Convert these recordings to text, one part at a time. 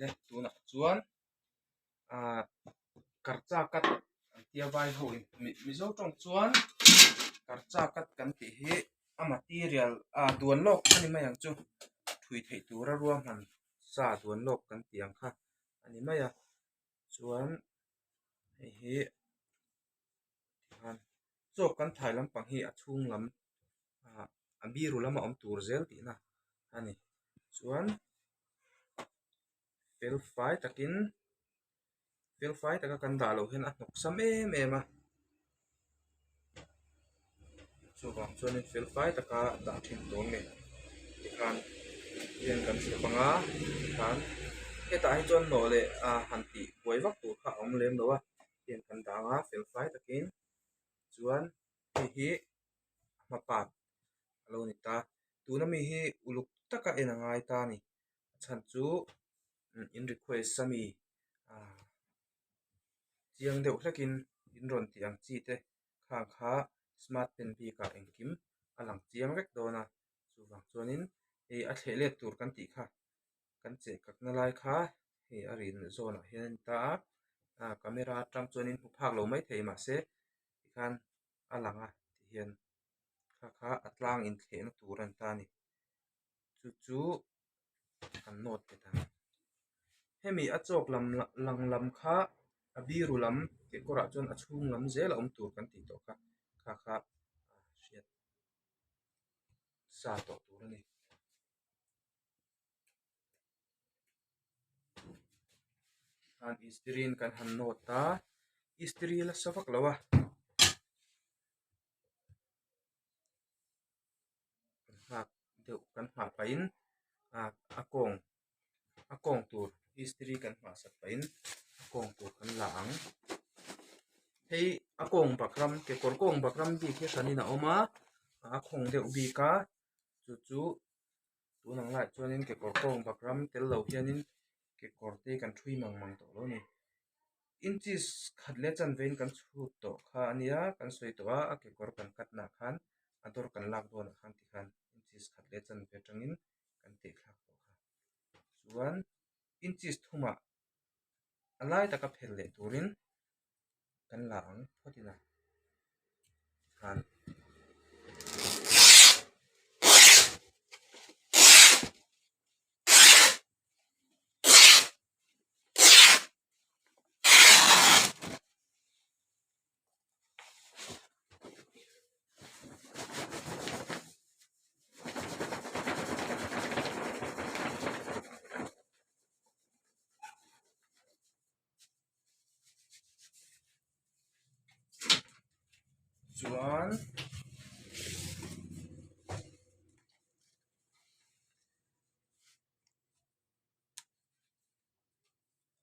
Le tunah chuan ah karcha cut an tia vai ho in mizo tawng chuan karcha cut kan tih hi a material ah duan lawk a ni mai ang chu thui theih tura ruahman sa duan lawk kan tih ang kha a ni mai a chuan hei hi tikhan chaw kan thai lampang hi a chhung lam ah a biru lama awm tur zel tihna a ni chuan fel fai takin fel fai taka kan dah loh hian a hnawk sam em em a chuvang chuanin fel fai taka dah thin tur a ni tikhan heng kan chhep ang a tikhan hetah hi chuan nawh leh ah han tih buai vak tur kha a awm lem lo a heng kan dah ang a fel fai takin chuan hei hi a hma part a lo ni ta tuna mi hi uluk taka en a ngai ta a ni a chhan chu in request a mi ah chiang deuh hlekin in rawn tih ang chi te khang kha smart pen bikah engkim a lang chiang vek dawn a chuvang chuanin hei a thleh let tur kan tih kha kan cheh kakna lai kha hei a rin zawnah hian a ni ta a ah camera atang chuanin hmu phak lo maithei mahse tikhan a lang a tihian kha kha a tlang inthlehna tur a ni ta a ni chu chu kan note bet ang hemi a chawk lam lang lam kha a biru lam kekawrah chuan a chhung lam zel a awm tur kan tih tawh kha kha kha hriat sa tawh tur a ni. Khan istiri in kan han nawt a istiri la sa vak lo a kan nghak deuh kan nghah pahin ah a kawng a kawng tur istiri kan nghah sak pahin a kawng tur kan la ang hei a kawng bakram kekawr kawng bakram bik hi hranin a awm a a khawng deuh bik a chu chu tun ang laiah chuanin kekawr kawng bakram tel lo hianin kekawr te kan ṭhui mang mang tawh lo a ni inches khat leh chanve in kan chhut tawh kha a nia kan sawi tawh a a kekawr kan cut nah khan a dawr kan lak dawnah khan tikhan inches khat leh chanve atangin kan teh thlak tawh kha chuan inches thumah a lai taka phel leh turin kan la ang phawt ila tikhan Chuan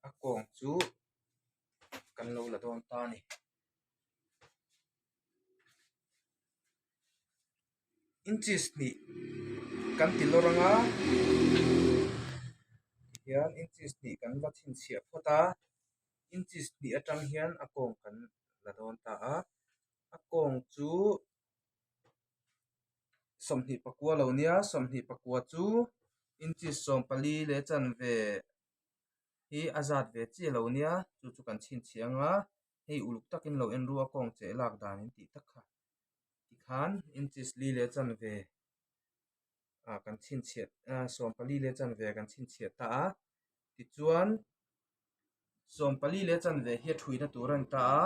a kawng chu kan lo la dawn ta a ni. Inches hnih kan ti lawr ang a tihian inches hnih kan va chhinchhiah phawt a inches hnih atang hian a kawng kan la dawn ta a a kawng chu 20 pakua lo nia 20 pakua chu inches 14 leh chanve hi a zat ve chiah lo nia chu chu kan chhinchhiah ang a hei uluk takin lo en ru a kawng cheh lak dan in tih tak kha tikhan inches li leh chanve ah kan chhinchhiah ah 14 leh chanve kan chhinchhiah ta a tichuan 14 leh chanve hi a thuina tur a ni ta a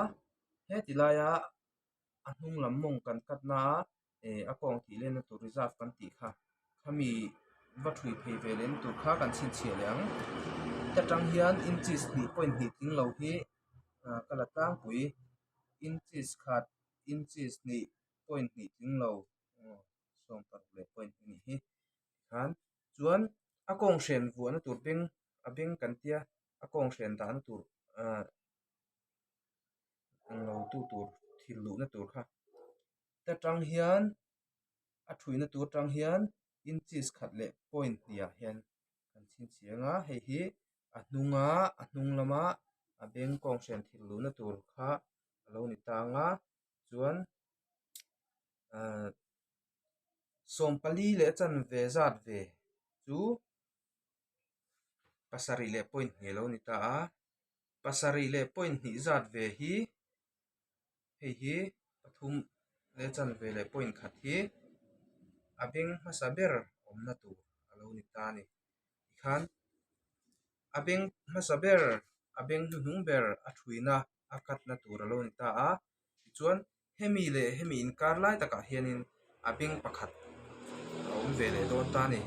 heti laia a hnung lam mawng kan cut na a eh a kawng tih lenna tur reserve kan tih kha khami va thui phei ve lehna tur kha kan chhinchhiah leh ang heta tang hian inches hnih point hnih tling lo hi ah ka la tlangpui inches khat inches hnih point hnih tling lo aw 16 leh point a nih hi tikhan chuan a kawng hren vuahna tur beng a beng kan tia a kawng hren dahna tur ah englo tu tur thil luhna tur kha ta tang hian a thuina tur tang hian inches khat leh point hnih ah hian kan chhinchhiah ang a hei hi a hnunga a hnung lama a beng kawng hren thil luhna tur kha a lo ni tang a chuan ahh 14 leh chanve zat ve chu. Pasarih leh point hnih a lo ni ta a, pasarih leh point hnih zat ve hi hei hi pathum leh chanve leh point khat hi a beng hmasa ber awmna tur a lo ni ta a ni. Tikhan a beng hmasa ber a beng hnuhnung ber a thuina a katna tur a lo ni ta a, tichuan hemi leh hemi inkar lai takah hianin a beng pakhat a awm ve leh dawn ta a ni.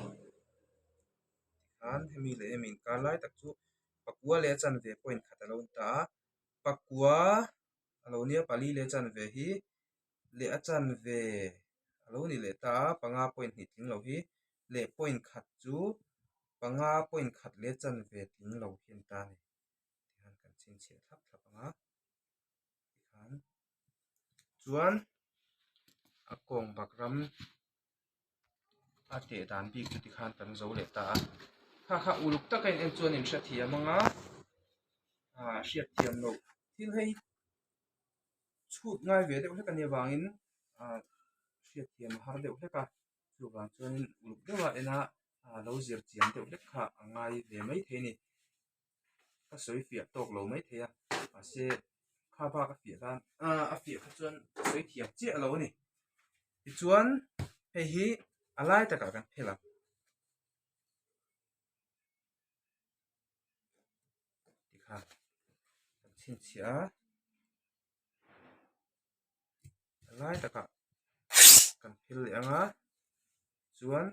Tikhan hemi leh hemi inkar lai tak chu pakua leh a chanve point khat a lo ni ta a, pakua a lo nia pali leh a chanve hi leh a chanve a lo ni leh ta a, panga point hnih tling lo hi leh point khat chu panga point khat leh a chanve tling lo hi a ni ta a ni. Tikhan kan chhinchhiah thlap thlap ang a, tikhan chuan a kawng bak ram a teh dan bik chu tikhan kan zo leh ta a kha kha uluk taka in en chuan in hrethiam ang a ah hriatthiam loh thil hei chhut ngai ve deuh hlek a nih avangin ah hriatthiam a har deuh hlek a chuvang chuanin uluk deuha en a ah lo zir chian deuh hlek kha a ngai ve maithei a ni. Ka sawi fiah tawk lo mai thei a mahse kha bak a fiah tan ah a fiah kha chuan ka sawi thiam chiah lo a ni tichuan hei hi a lai takah kan phel ang tikhan kan chhinchhiah a a lai takah kan phel leh ang a chuan.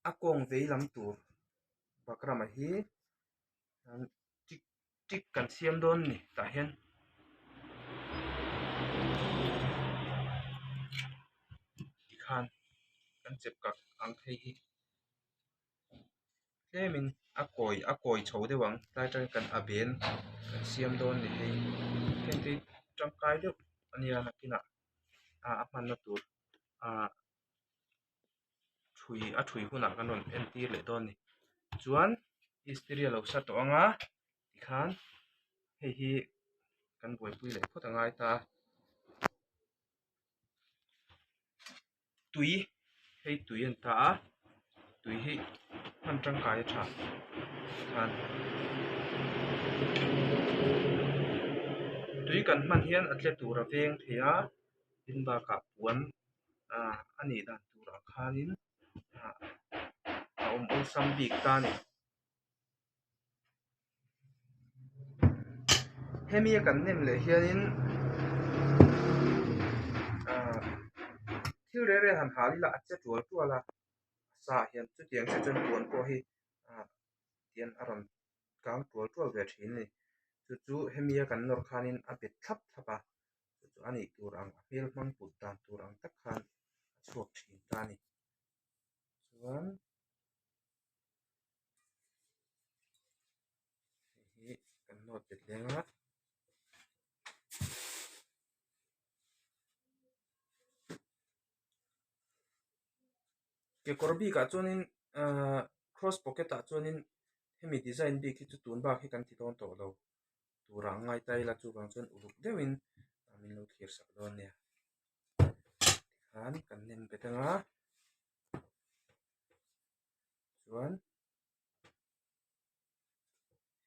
A kawng vei lam tur background hi tick tick kan siam dawn a ni tah hian tikhan kan chep kak ang phei hi tlemin a kawi a kawi chho deuh ang tlai atangin kan a ben kan siam dawn a ni hei heng te hi tangkai deuh a nia nakinah a hmanna tur ah. Thui a thui hunah kan rawn entir leh dawn a ni chuan istiri a lo sa tawh ang a tikhan hei hi kan buaipui leh phawt a ngai ta a tui hei tui a ni ta a tui hi hman tangkai a tha tikhan tui kan hman hian a tle tur a veng thei a tin bakah puan. ah a nih dan turah khanin ah a awm awlsam bik ta a ni. Hemi a kan nem leh hianin ah thil reng reng han hal ila a che tual tual a, a sa ah hian chutiang chiah chuan puan pawh hi ah tian a rawn kang tual tual ve thin a ni. Chu chu hemi a kan nawr khanin a bet thlap thlap a. Chu chu a nih tur ang a hmel hmang put dan tur ang tak khan a chhuak thin ta a ni. Chuan hei hi kan nawt bet leng a. Kekawr bikah chuanin ahh cross pocket ah chuanin hemi design bik hi chu tun bak hi kan ti dawn tawh lo. Turah ngai ta ila chuvang chuan uluk deuhin min lo thlir sak dawn nia. Tikhan kan nem bet anga chuan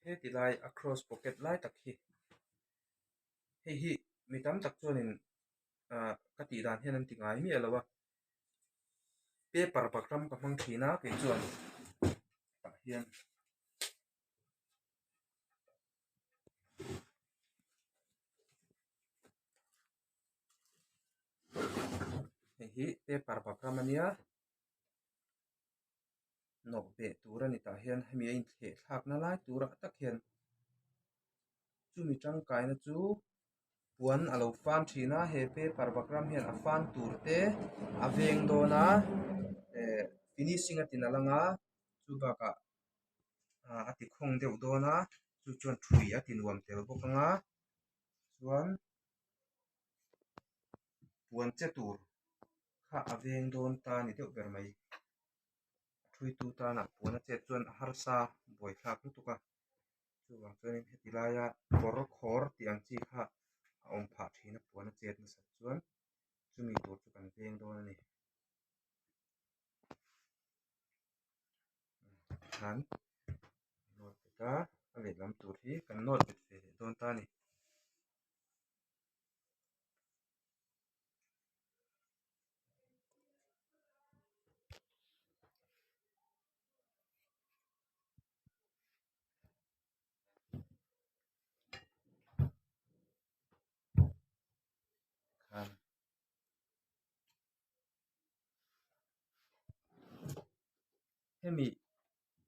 heti lai a cross pocket lai tak hi hei hi mi tam tak chuanin ah ka tih dan hian an ti ngai miah lo a paper bakram ka hmang thin a kei chuan tah hian. Hei hi paper bakram a nia nawh beh tur a ni tah hian hemi a inthleh thlakna lai turah tak hian chumi tangkaina chu puan a lo fan thin a he paper bakram hian a fan tur te a veng dawn a eh finishing a ti nalh ang a chu bakah. ah a ti khawng deuh dawn a chu chuan thui a ti nuam tel bawk ang a chuan puan che tur kha a veng dawn ta a ni deuh ber mai a thui tu tana puan a chet chuan a harsa buaithlak lutuk a chuvang chuanin heti laia kawr khawr tih ang chi kha a awm phah thin a puan a chet nasat chuan chumi tur chu kan veng dawn a ni. Khan bet a, a lehlam tur hi kan nawt bet ve leh dawn ta a ni. Khan hemi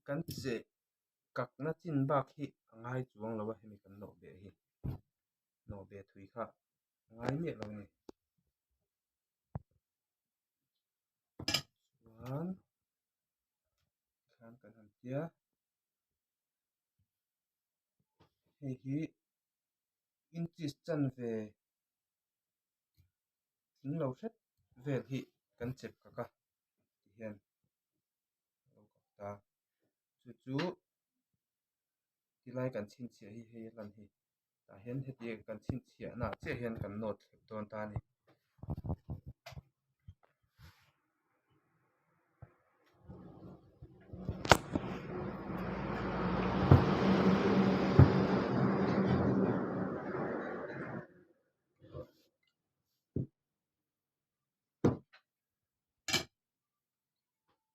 kan cheh kakna chin bak hi a ngai chuang lo a hemi kan nawh beh hi nawh beh thui kha a ngai miah lo a ni chuan tikhan kan han tia hei hi inches chanve thing lo hret vel hi kan chep kak a tihian a lo kak ta chu chu tilai kan chhinchhiah hi hei a lan hi tah hian heti kan chhinchhiah naah chiah hian kan nawt thlep dawn ta a ni.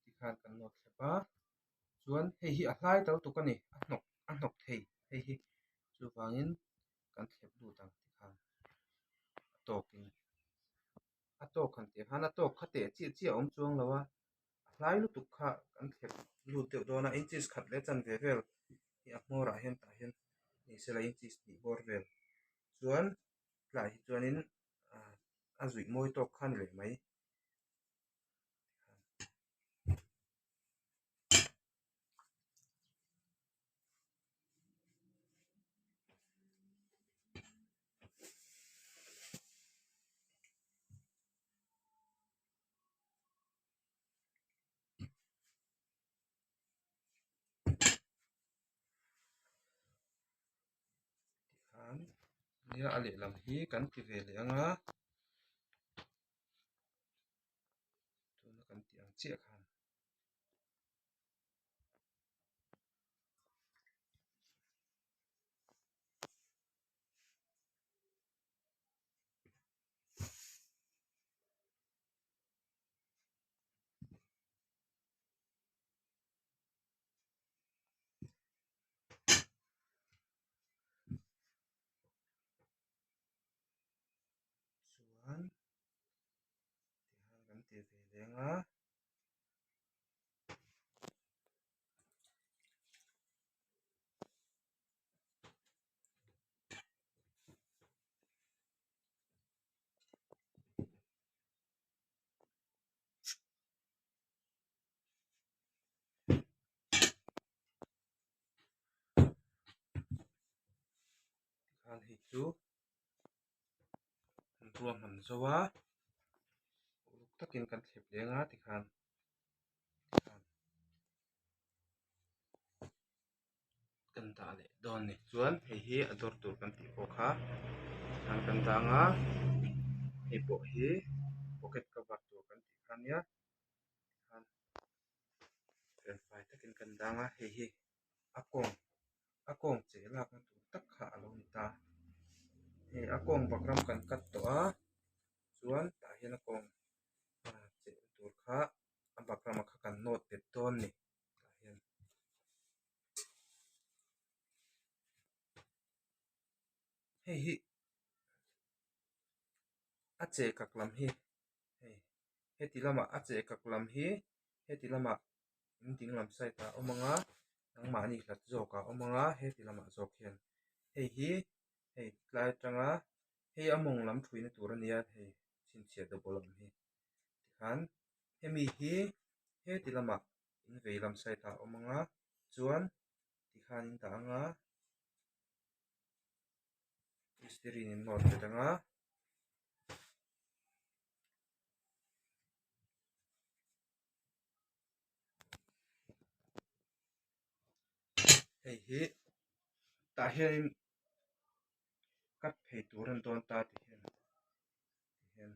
Tikhan kan nawt thlep a chuan hei hi a hlai tal tuk a ni a hnawk a hnawk thei hei hi chuvangin kan thlep lut ang tikhan a tawkin a tawk han tih khan a tawk kha teh chiah chiah a awm chuang lo a a hlai lutuk kha kan thlep lut deuh dawn a inches khat leh chanve vel hi a hmawrah hian tah hian ni sela inches hnih bawr vel chuan tlaiah hi chuanin a zuih mawi tawk kha a ni leh mai. Tikhan nia a lehlam hi kan ti ve leh ang a tuna kan tih ang chiah khan. Chuan tihian kan ti ve leng a. Tikhan hei chu an ruahman zo a uluk takin kan thlep leng a tikhan tikhan kan dah leh dawn a ni chuan hei hi a dawr tur kan tih pawh kha tikhan kan dah ang a hei pawh hi pocket cover tur kan tih kha ania tikhan fel fai takin kan dah ang a hei hi a kawng a kawng cheh lakna tur tak kha a lo ni ta hei a kawng bakram kan cut tawh a chuan tah hian a kawng cheh tur kha a bakram kha kan nawt bet dawn a ni tah hian. Hei hi a che kak lam hi hei heti lamah a che kak lam hi heti lamah in ding lam side ah a awm ang a nangmahni hlat zawk ah a awm ang a heti lamah zawk hian hei hi hei tlai atanga hei a mawng lam thuina tur a nia hei chhinchhiah double awm hi tikhan hemi hi heti lamah in vei lam side ah a awm ang a chuan tikhan in dah ang a mistiri in nawr bet ang a. Hei hi tah hianin cut phei tur a ni dawn ta ti hian ti hian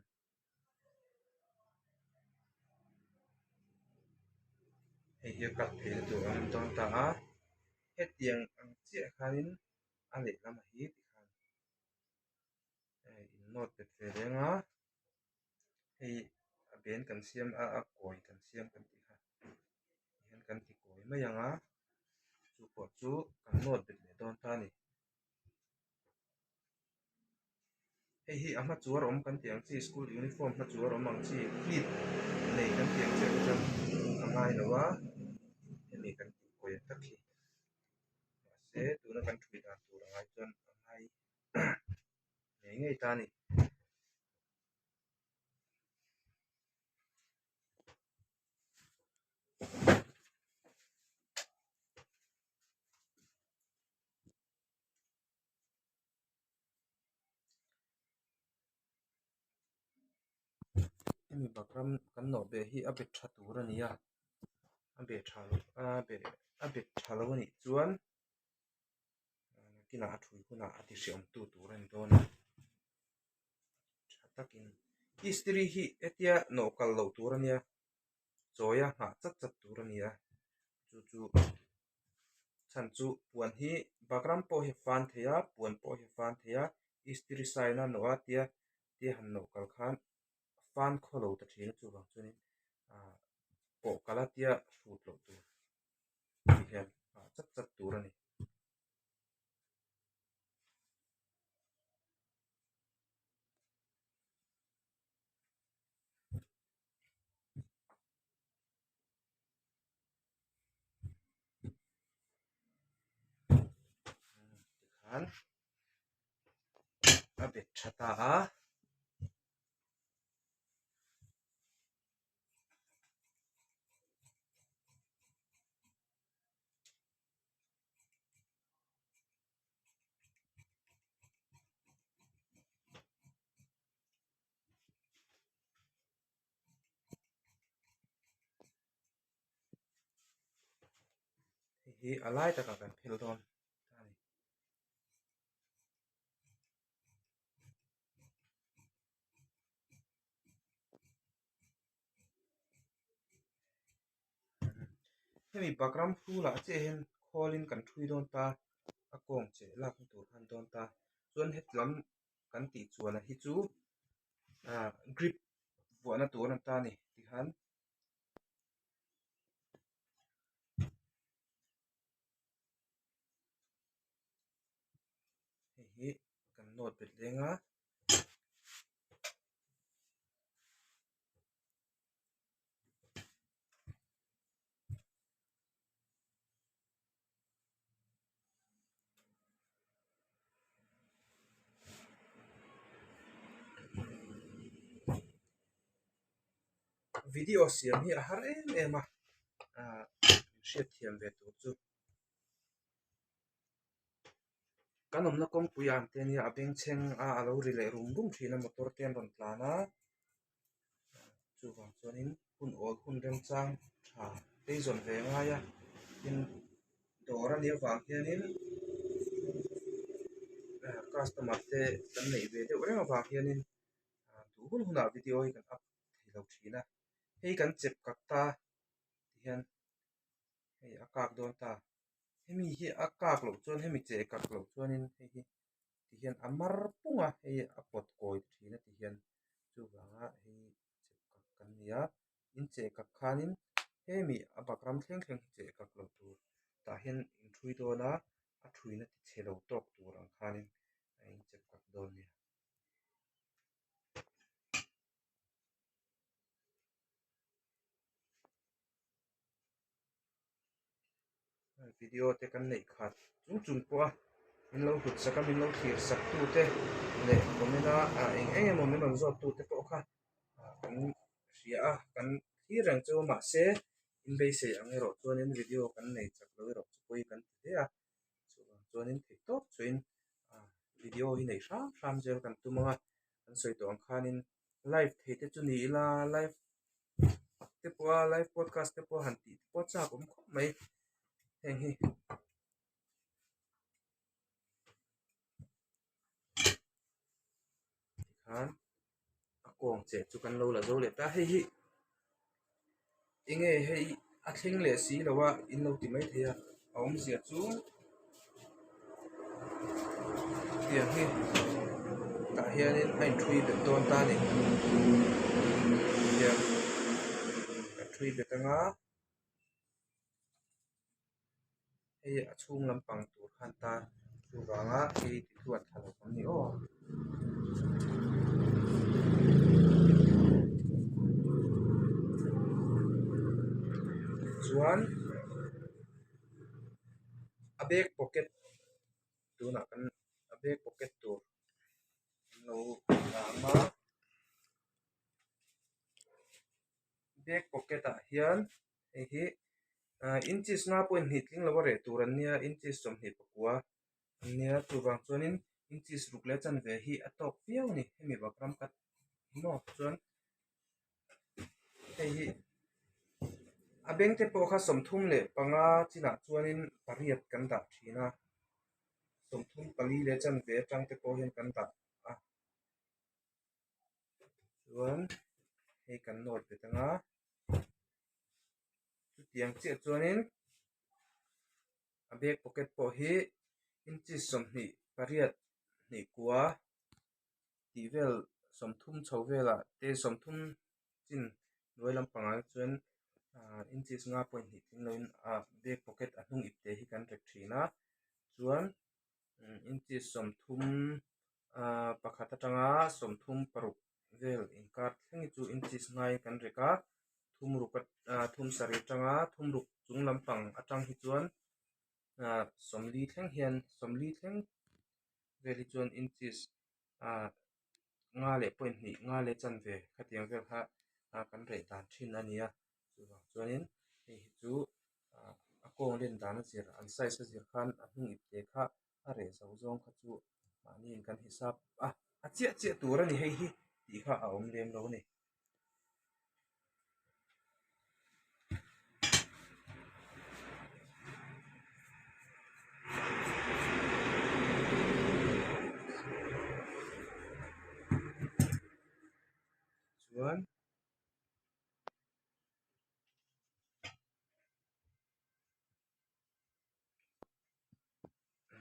hei hi a cut phei na tur a ni dawn ta a. Hetiang ang chiah khanin a lehlam hi tikhan hei in nawt bet ve reng a, hei a ben kan siam a a kawi kan siam kan tih kha tihian kan ti kawi mai ang a, chu pawh chu kan nawt bet leh dawn ta a ni. Hei hi a hma chuar awm kan tih ang chi school uniform hma chuar awm ang chi pleat nei kan tih ang chiah te chuan a ngai lo a hemi kan tih kawi ang tak hi mahse tuna kan thui dan tur a ngai chuan a ngai ngei ngei ta a ni. Hemi bakram kan nawh beh hi a bet tha tur a ni a, a beh tha loh a beh a bet tha lo a nih chuan nakinah a thui hunah a ti hreawm tu tur a ni dawn a, tha takin istiri hi hetia nawh kal loh tur a nia chawi a nghah chat chat tur a ni a chu chu chhan chu puan hi bakram pawh hi a fan thei a puan pawh hi a fan thei a istiri sign a nawh a tia tia han nawh kal khan fan khaw lo ta thin a chuvang chuanin ah pawh kal a tia hrut loh tur tih hian nghah chat chat tur a ni. Tikhan a bet tha ta a. Hei hi a lai takah kan phel dawn a ni. Hemi bakram hrulah chiah hian khawlin kan thui dawn ta a kawng cheh lakna tur khan dawn ta chuan hetlam kan tih chuan a hi chu ah grip vuahna tur a ni ta a ni tikhan hei hi kan nawt bet leng a. Video siam hi a har em em a ah hriat thiam ve tur chu kan awmna kawngpui ah te nia a bengchheng a a lo ri leh rum rum thin a motor te an rawn tlan a chuvang chuanin hun awl hun remchang tha phei zawn ve ngai a tin dawr a nih avang hianin customer te kan neih ve deuh reng avang hianin duh hun hunah video hi kan up thei lo thin a hei kan chep kak ta tihian hei a kak dawn ta hemi hi a kak loh chuan hemi cheh kak loh chuanin hei hi tihian a mar pung a hei a pawt kawi thin a tihian chuvanga hei chep kak kan ni a in cheh kak khanin hemi a bakram thleng thleng hi cheh kak loh tur tah hian in thui dawn a a thuina ti chhe lo tawk tur ang khanin a in chep kak dawn a nia. Video te kan neih khat chung chung pawh a min lo hlut sak a min lo thlir sak tu te leh comment a eng eng emaw min rawn zawt tu te pawh kha kan hria a kan thlir reng chu mahse in beisei ang erawh chuanin video kan nei chak lo erawh chu pawi kan ti hle a chuvang chuanin theih tawp chuain video hi neih hram hram zel kan tum ang a kan sawi tawh ang khanin live thei te chu ni ila live te pawha live podcast te pawh han tih te pawh a chak awm khawp mai heng hi. Tikhan a kawng cheh chu kan lo la zo leh ta hei hi enge hei a thleng leh si lo a in lo ti mai thei a. A awmzia chu tiang hi tah hianin a inṭhui bet dawn ta a ni tiang a ṭhui bet anga hei a chhung lampang tur khan ta chuvanga hei ti tluan thla lo ang ni aw. Chuan a bag pocket tunah kan a bag pocket tur an lo la ang a bag pocket ah hian hei hi ah inches nga pawhin hnih tling lo a reh tur an nia inches 24 an nia chuvang chuanin inches ruk leh chanve hi a tawk viau a ni hemi bakram kat maw chuan hei hi a beng te pawh kha 35 chinah chuanin pariat kan dah thin a 34 leh chanve atang te pawh hian kan dah a chuan hei kan nawt bet ang a chutiang chiah chuanin a bag pocket pawh hi inches 28 hnih kua tih vel 30 chho velah te 30 chin hnuai lampangah te chuan ah inches nga point hnih tling loin ah bag pocket a hnung ip te hi kan rek thin a chuan inches 30 ah pakhat atanga 36 vel inkar thleng hi chu inches ngaiin kan rek a thum ruk ah thum sarih atanga thum ruk chung lampang atang hi chuan ah 40 thleng hian 40 thleng vel hi chuan inches ah nga leh point hnih nga leh chanve khatiang vel kha ah kan reh dan thin a ni a chuvang chuanin hei hi chu ah a kawng len dan a zir an size a zir khan a hnung ip te kha a reh zo zawng kha chu mahniin kan hisap a a chiah chiah tur a ni hei hi tih kha a awm lem lo a ni. Chuan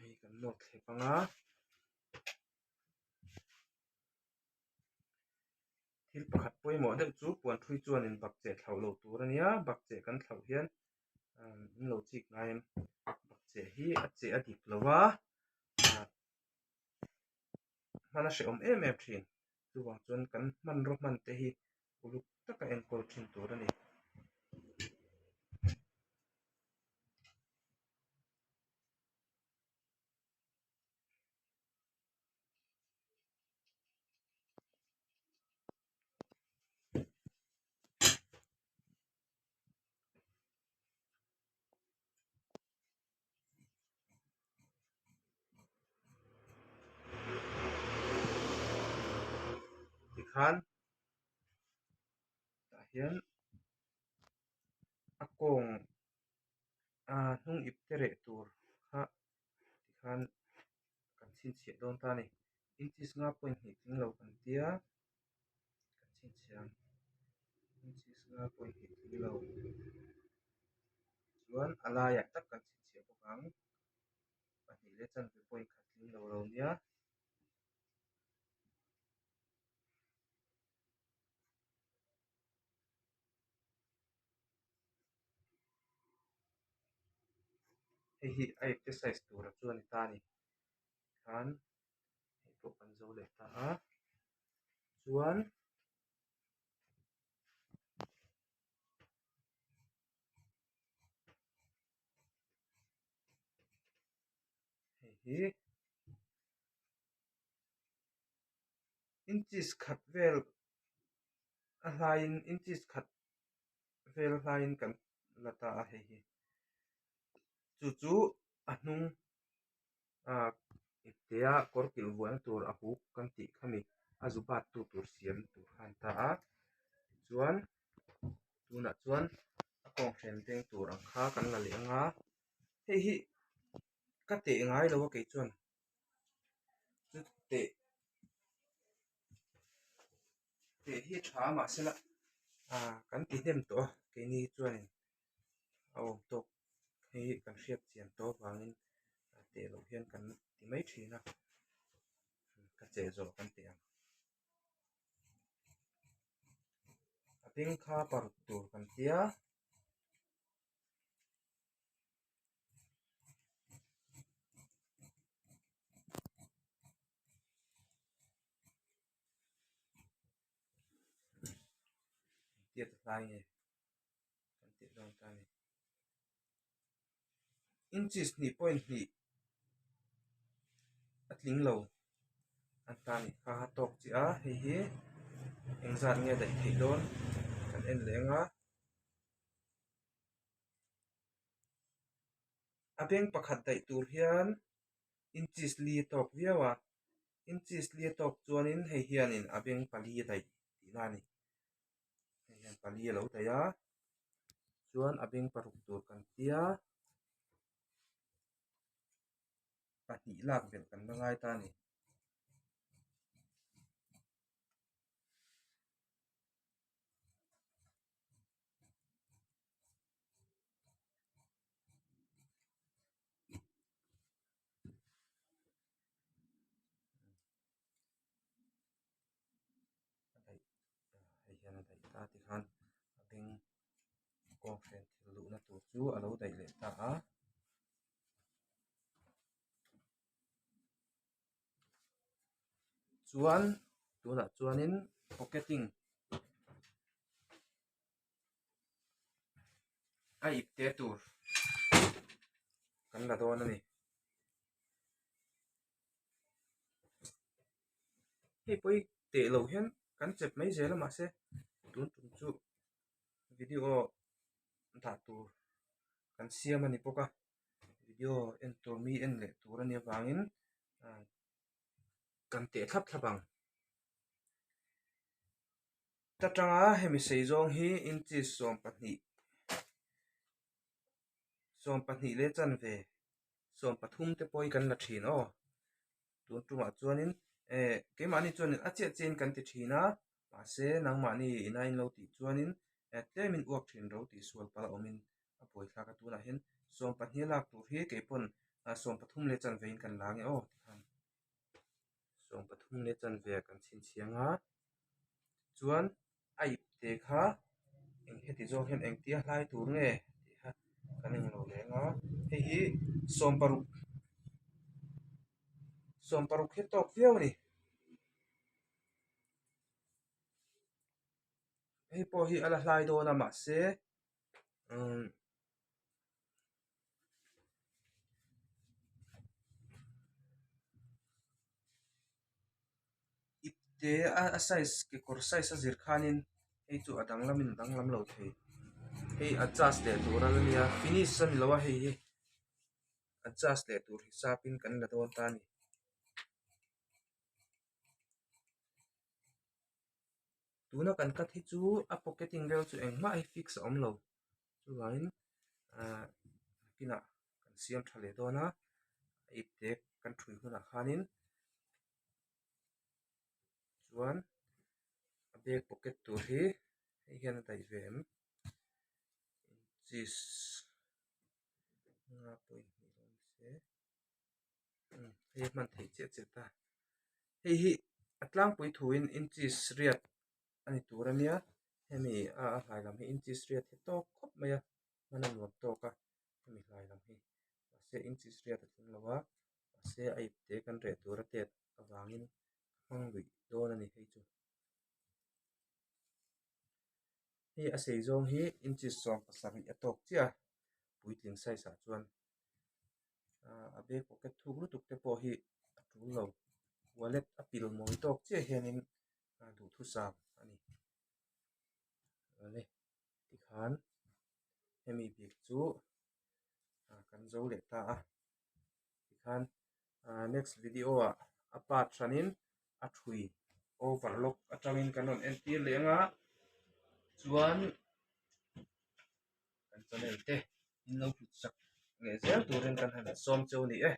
hei kan nawt thlep ang a. Thil pakhat pawimawh deuh chu puan thui chuanin bakcheh thlauh loh tur a nia bakcheh kan thlauh hian an lo chik ngai em bakcheh hi a cheh a dik lo va hman a hrehawm em em thin chuvang chuan kan hmanraw hman te hi uluk taka enkawl thin tur a ni. Tikhan tah hian a kawng ah hnung ip te reh tur kha tikhan kan chhinchhiah dawn ta a ni inches nga point hnih tling lo kan tia kan chhinchhiah ang inches nga point hnih tling lo chuan a laiah tak kan chhinchhiah bawk ang pahnih leh chanve point khat tling lo lo nia. Hei hi a ipte size tura chu a ni ta a ni tikhan hei pawh kan zo leh ta a chuan hei hi inches khat vel a hlaiin inches khat vel hlaiin kan la ta a hei hi chu chu a hnung ah iptea kawr kilh vuahna tur a huk kan tih khami a zu bat tu tur siam tur kha a ni ta a tichuan tunah chuan a kawng hren veng tur ang kha kan la leh ang a hei hi ka teh ngai lo a kei chuan chu teh teh hi a tha a mahsela ah kan ti hnem tawh a keini chuanin a awm tawk. Hei hi kan hriat chian tawh avangin teh loh hian kan ti mai thin a, ka cheh zawh kan teh ang. A beng kha paruk tur kan tia. Tiat hlai nge kan tih dawn ta ni. Inches hnih point hnih a tling lo an ta ni kha a tawk chiah a hei hi engzat nge daih theih dawn kan en leh ang a. A beng pakhat daih tur hian inches li a tawk viau a inches li a tawk chuanin hei hianin a beng pali a daih tihna a ni hei hian pali a lo daih a chuan a beng paruk tur kan tia pahnih lak belh kan la ngai ta a ni. A daih hei hian a daih ta tikhan a beng kawnghren thil luhna tur chu a lo daih leh ta a. Chuan tunah chuanin pocketing a ip te tur kan la dawn a ni. Hei pawh hi teh loh hian kan chep mai zel a mahse tun tum chu video dah tur kan siam a ni bawk a video en tur mi en leh tur a nih avangin kan teh thlap thlap ang. Ta tanga hemi sei zawng hi inches sawmpahnih sawmpahnih leh chanve sawmpathum te pawh hi kan la thin aw tun tumah chuanin eh keimahni chuanin a chiah chiahin kan ti thin a mahse nangmahni ina in lo tih chuanin eh tlemin uak thin ro tih sual palh a awmin a buaithlak a tunah hian sawmpahnih a lak tur hi keipawn sawmpathum leh chanve in kan la ange aw tikhan. Sawmpathum leh chanve ah kan chhinchhiang a chuan a ip te kha eng heti zawk hian engtia hlai tur nge tih kha kan englo leng a hei hi sawmparuk sawmparuk hi tawk viau a ni hei pawh hi a la hlai dawn a mahse umm. Ipte a size kekawr size a zir khanin hei chu a danglamin a danglam lo thei hei adjust leh tur a la nia finish a ni lo a hei hi adjust leh tur hisapin kan la dawn ta a ni. Tuna kan cut hi chu a pocketing vel chu engmah hi fix a awm lo chuvangin ahh nakinah kan siam tha leh dawn a a ipte kan thui hunah khanin chuan a bag pocket tur hi hei hian a daih ve em inches nga pawh inhnih dawn se hei a hman theih chiah chiah ta hei hi a tlangpui thuin inches riat a ni tur a nia hemi a hlai lam hi inches riat hi tawk khawp mai a hman a nuam tawk a hemi hlai lam hi mahse inches riat a tling lo a mahse a ipte kan reh tur a tet avangin ka hmang luih dawn a ni hei chu hei a sei zawng hi inches 17 a tawk chiah a puitling size ah chuan. A bag pocket thuk lutuk te pawh hi a tul lo wallet a pil mawi tawk chiah hianin duhthusam a ni awle tikhan hemi bag chu kan zo leh ta a tikhan next video ah a part hranin a thui overlock atangin kan rawn entir leh ang a chuan kan channel te. In lo hlut sak leh zel turin kan han sawm cheu a ni e.